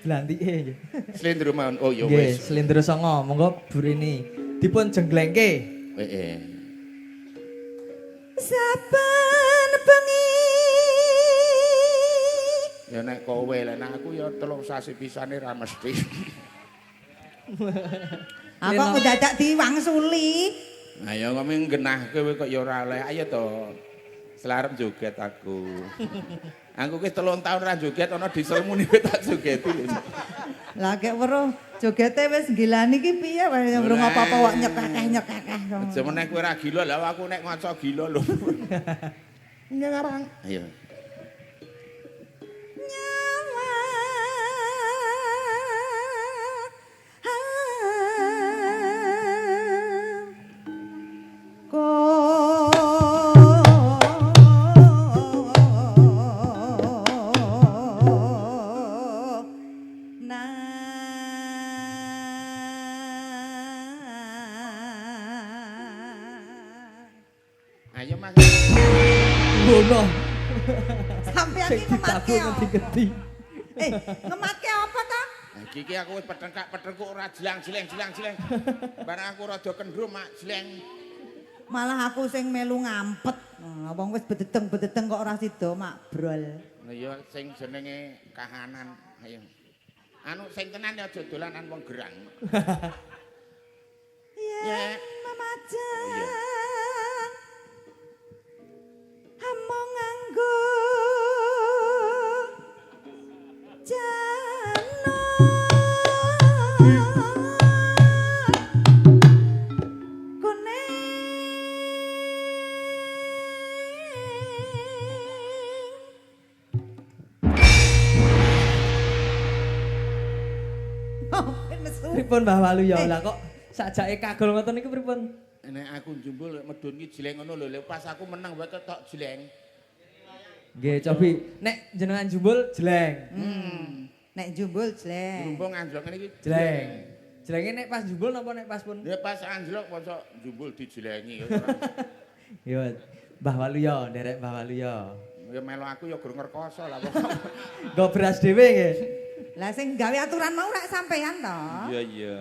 Blantike nggih. Slendro mawon. Oh ya Nggih, wis. Slendro Songo, monggo Bu Rini dipun jengglengke. Heeh. Saben bengi. Ya nek kowe lah nek aku ya 3 sasi pisane ra mesti. Aku kok dadak diwangsuli. Ayo kok nggenahke kowe kok ya ora oleh. Ayo to. Selarep joget aku. Aku wis 3 tahun ra joget ana dieselmu niku tak jogeti. Lah kek weruh jogete wis gilani iki piye wae urung apa-apa kok nyekakeh-nyekakeh. Aja meneh kowe ra gila lah aku nek ngaca gila lho. Ngarang. Ayo. Ayo Mas. Ngono. Sampeyan Sing iki ngematke ditabuh apa? ngendi-ngendi. Ngematke apa ta? Iki iki aku wis petengkak-petengkuk ora jelang-jeleng jelang-jeleng. Barang aku rada kendro mak jeleng. Malah aku sing melu ngampet. Wong wis bededeng-bededeng kok ora sida mak brol. Lah ya sing jenenge kahanan. Ayo. Anu sing tenan ya aja dolanan wong gerang. Yen memajang among nganggo jano kuning. Oh, nesu. Pripun Mbah Waluyo lah kok sajake kagol ngoten niku pripun? Nek aku njumbul medun ki jeleng ngono lho. Pas aku menang wae ketok jeleng. Nggih, cobi nek jenengan jumbul jeleng. Nek jumbul jeleng. Rumpung anjlok ngene iki Jeleng. Jelenge nek pas jumbul napa nek pas pun? Ya pas anjlok mosok jumbul dijelengi. Yo Mbah Waluyo, nderek Mbah Waluyo. Ya melu aku ya gur ngrekoso lah kok. Nggo beras dhewe nggih. Lah sing gawe aturan mau rak sampean to. Iya iya.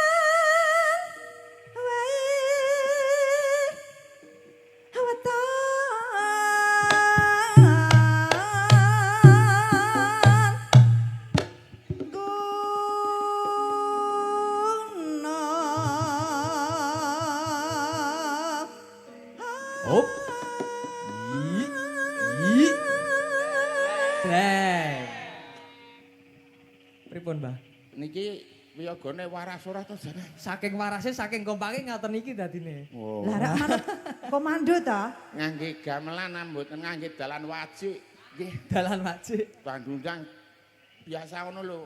Kembang wae weton guna. Hop. I. I. Jeleng. Pripun, Mbah? Niki wiyogane waras ora to jane? Saking warase, saking kompake ngaten iki dadine. Oh. Lah rak manut komando to? Ngangge gamelan mboten ngangge dalan wajik. Nggih, Dalan wajik. bandundang biasa ngono lho.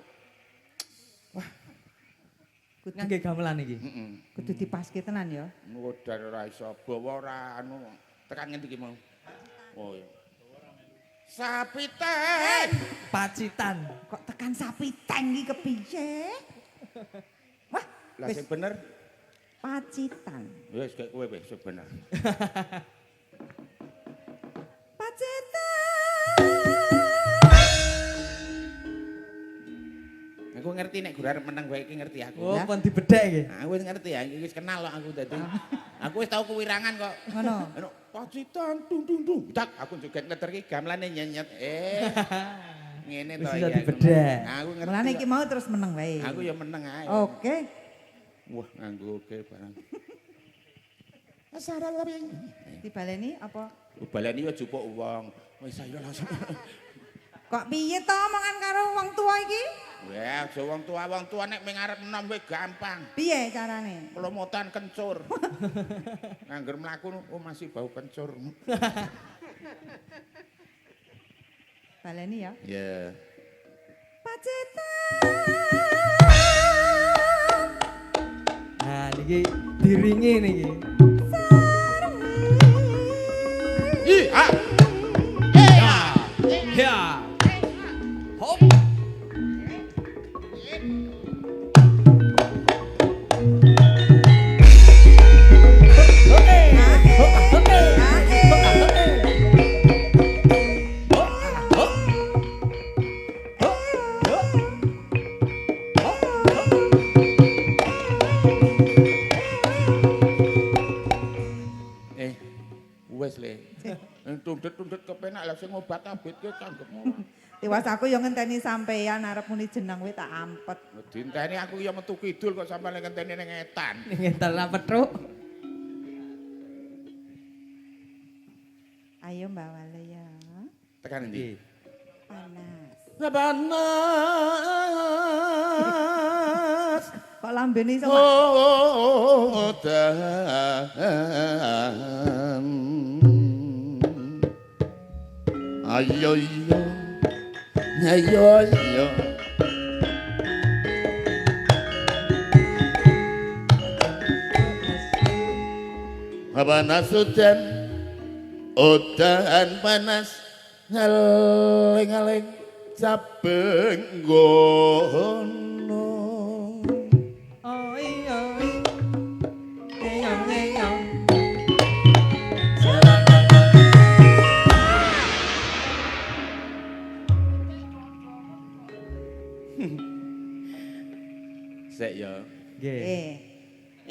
Kudu, Ngangge gamelan iki. Heeh. kudu dipaske tenan ya. Modar ora iso bawa ora anu tekan ngendi iki mau. Oh iya. Sapi teng. Pacitan. Kok tekan sapi teng iki kepiye? Wah, Lah wis sing bener Pacitan. wis kayak kowe wis sing bener. Pacitan. Aku ngerti nek gur arep menang wae iki ngerti aku. Oh, pun dibedhek nggih. Aku wis ngerti ya, iki wis kenal kok aku dadi. Aku wis tau kewirangan kok. Ngono. Anu Pacitan dung dung dung. Tak aku joget ngeter iki gamelane nyenyet. Ngene to Wis iso iki. dibedhek. Aku ngerti. Mulane kok. iki mau terus meneng wae. Aku ya meneng ae. Oke. Wah, nganggo oke barang. Asara tapi. Dibaleni apa? Baleni yo jupuk wong. Wis ayo langsung. Kok piye to omongan karo wong tua iki? Wah, aja wong tua nek ming arep enom wae gampang. Piye carane? Kelomotan kencur. Ngangger mlaku oh masih bau kencur. Baleni ya. Iya. Pacitan. Nah, niki diringi niki. Ih, ah. Ya. Hop. Oke. Oke. Oke. Ning tundet-tundet kepenak lah sing obat-abit ki canggepmu. Tiwas aku ya ngenteni sampeyan arep muni jeneng kuwi tak ampet. Dinteni aku ya metu kidul kok sampeyan ngenteni ning etan. Ning etan ra petruk. Ayo Mbak Wale ya. Tekan endi? Panas. Panas. Kok lambene iso Udan. Ayo yo. Ayo yo. Panas udan. Udan panas ngaling-aling cabeng gono. Oi oi. Eyang eyang. Sek ya. Nggih.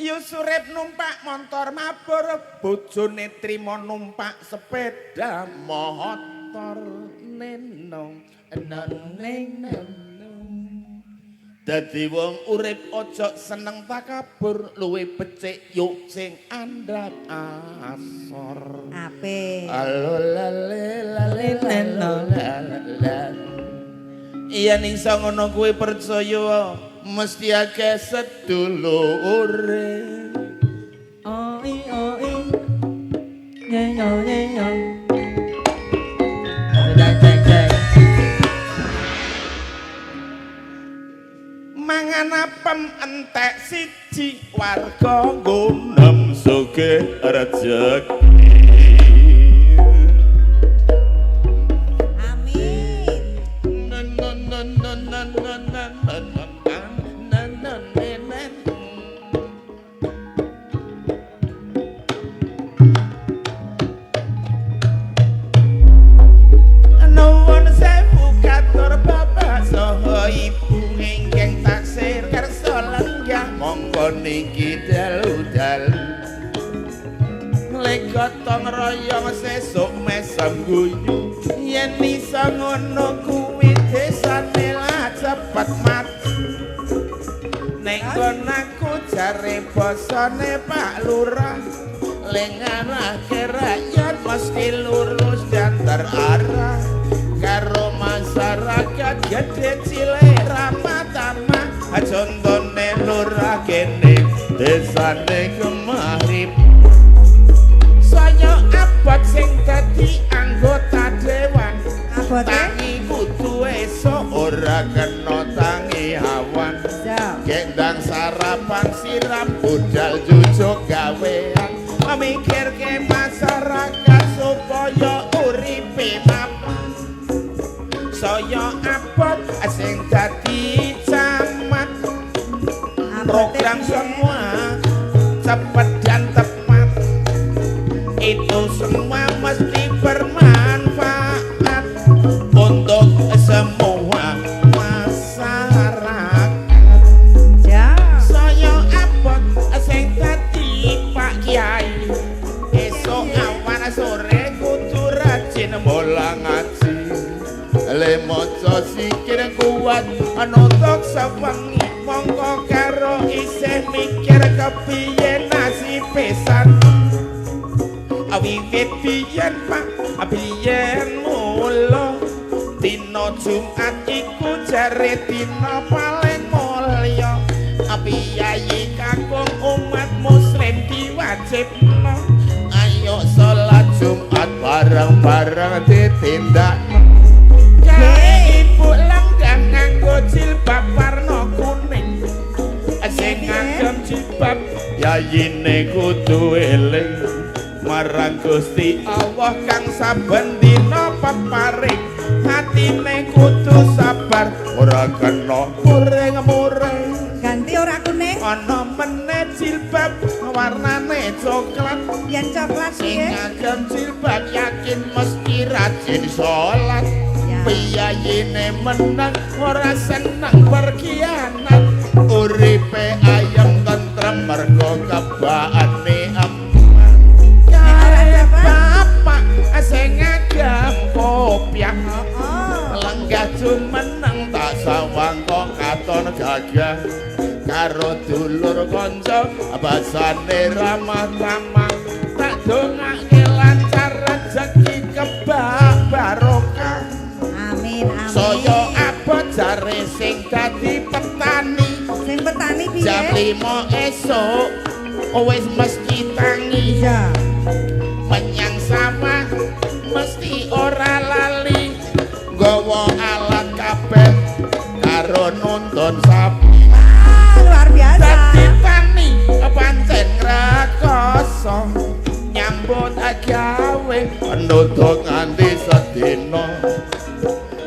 Yusurip numpak montor mabur, bojone trimo numpak sepeda motor nenong neng neng. Dadi wong urip ojo seneng takabur, luwe becik yuk sing andhap asor. Apik. Alo lale lale lale. Yen iso ngono kuwi percaya mesti akeh sedulure. Oi oi. Nyenyo nyenyo. Cek cek cek. Mangan apem entek siji warga nggonem sugih rejeki. Amin. Nuwun sewu katur bapak saha ibu ingkang taksir kersa lenggah monggo niki dalu-dalu lek gotong royong sesuk mesem guyu yen iso ngono kuwi desane lah cepet mati nek nggon aku jare basane Pak Lurah lenganake rakyat mesti lurus dan terarah karo masyarakat gede cilik ramah tamah contone lurah kene desane Kemari saya abot sing dadi anggota dewan Abote? Tangi kudu esuk ora kena tangi awan gendang sarapan siram budal jujuk gawean mikirke masyarakat supaya uripe mapan saya abot sing dadi camat program semua cepat dan tepat itu semua mesti bermanfaat untuk semua masyarakat. Saya abot sing dadi Pak Kiai esuk awan sore kudu rajin mulang ngaji le maca sikir kuat nutuk sewengi mongko karo isih mikir kepiye nasibe wiwit biyen Pak biyen mula dina Jumat iku jare dina paling mulya piyayi kakung umat muslim diwajibno ayo salat Jumat bareng-bareng ditindakno kae ibu lenggah nganggo jilbab warna kuning sing ngagem jilbab yayine kudu eling marang Gusti Allah kang saben dina peparing atine kudu sabar ora kena muring-muring Ganti ora kuning ana meneh jilbab warnane coklat yen coklat sing piye ngagem jilbab yakin mesti rajin salat piyayine menang ora seneng berkhianat uripe ayem tentrem mergo kebaane bapak sing katon gagah karo dulur kanca basane ramah tamah tak dongake lancar rezeki kebak barokah. Amin amin. Saya abot jare sing dadi petani. Sing petani piye? Jam 5 esuk wis mesti tangi. Iya. Menyang sawah mesti ora lali nggawa alat kabeh karo nuntun sapi. Ah, luar biasa. Dadi tani pancen ngrekoso nyambut gawe nutuk nganti sedina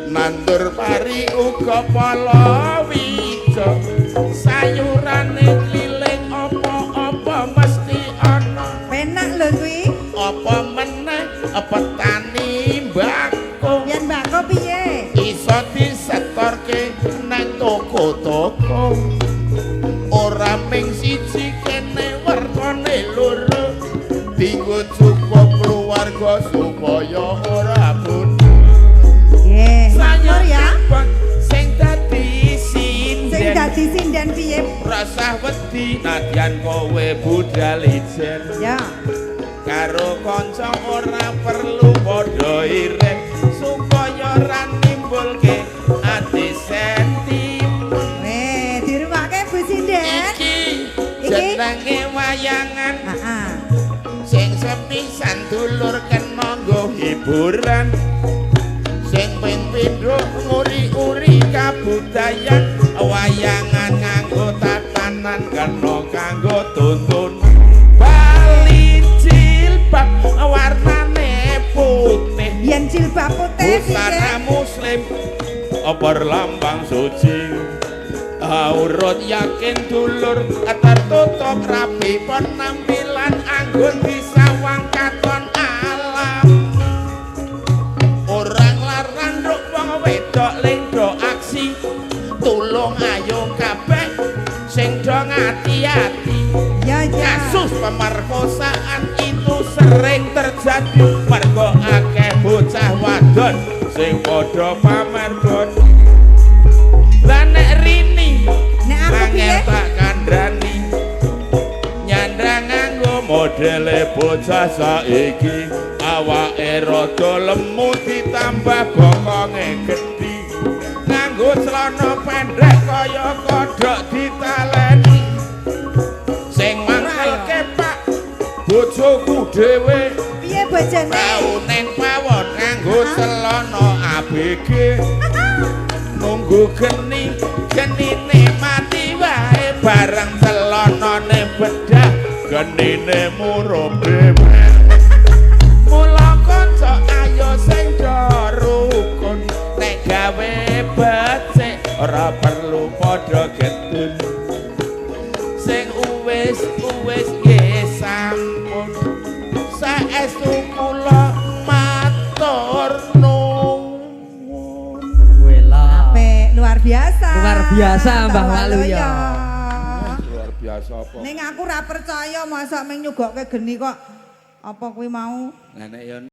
nandur pari uga palawija sayurane kliling apa-apa mesti ana. Penak lho kuwi. Apa meneh petani mbako. Yen mbako piye? Iso disetorke nang toko-toko. Ora ming siji kene wertane loro dienggo cukup keluarga supaya ora bodho. Nggih, makmur ya. Sing dadi sinden. Sing dadi sinden piye? Rasah wedi nadyan kowe budal ijen. Ya. Karo kanca ora perlu padha iren supaya ora nimbulke ati sentimen. Weh, dirumake Bu Sinden. Iki jenenge wayangan. Heeh. Sing sepisan dulur kena nggo hiburan. Sing ping pindho nguri-uri kabudayan wayangan nganggo tatanan kena kanggo tuntun. Bali jilbab warnane putih. Yen jilbab putih piye? Busana muslim perlambang suci. Aurat yakin dulur tertutup rapi penampilan anggun disawang katon alam. Orang larang ruk wong wedok ling do aksi. Tulung ayo kabeh sing do ngati-ati. Ya ya. Kasus pemerkosaan itu sering terjadi mergo akeh bocah wadon sing padha pamer bondo. Lah nek rini Nek aku piye? angel tak kandhani nyandang nganggo modele bocah saiki awake rada lemu ditambah bokonge gedhi nganggo celana pendek kaya kodhok ditaleni sing mangkelke Pak bojoku dhewe Piye bojone? tau ning pawon nganggo celana ABG nunggu geni genine mati wae bareng celanane bedah genine murup dhewe. Mula kanca ayo sing do rukun nek gawe becik ora perlu padha getun sing uwis-uwis nggih sampun saestu kula matur nuwun. Wela. Apik, luar biasa. Luar biasa, Mbah Waluyo. Luar biasa apa? Ning aku ora percaya mosok ming nyugokke geni kok apa kuwi mau. Lah nek yo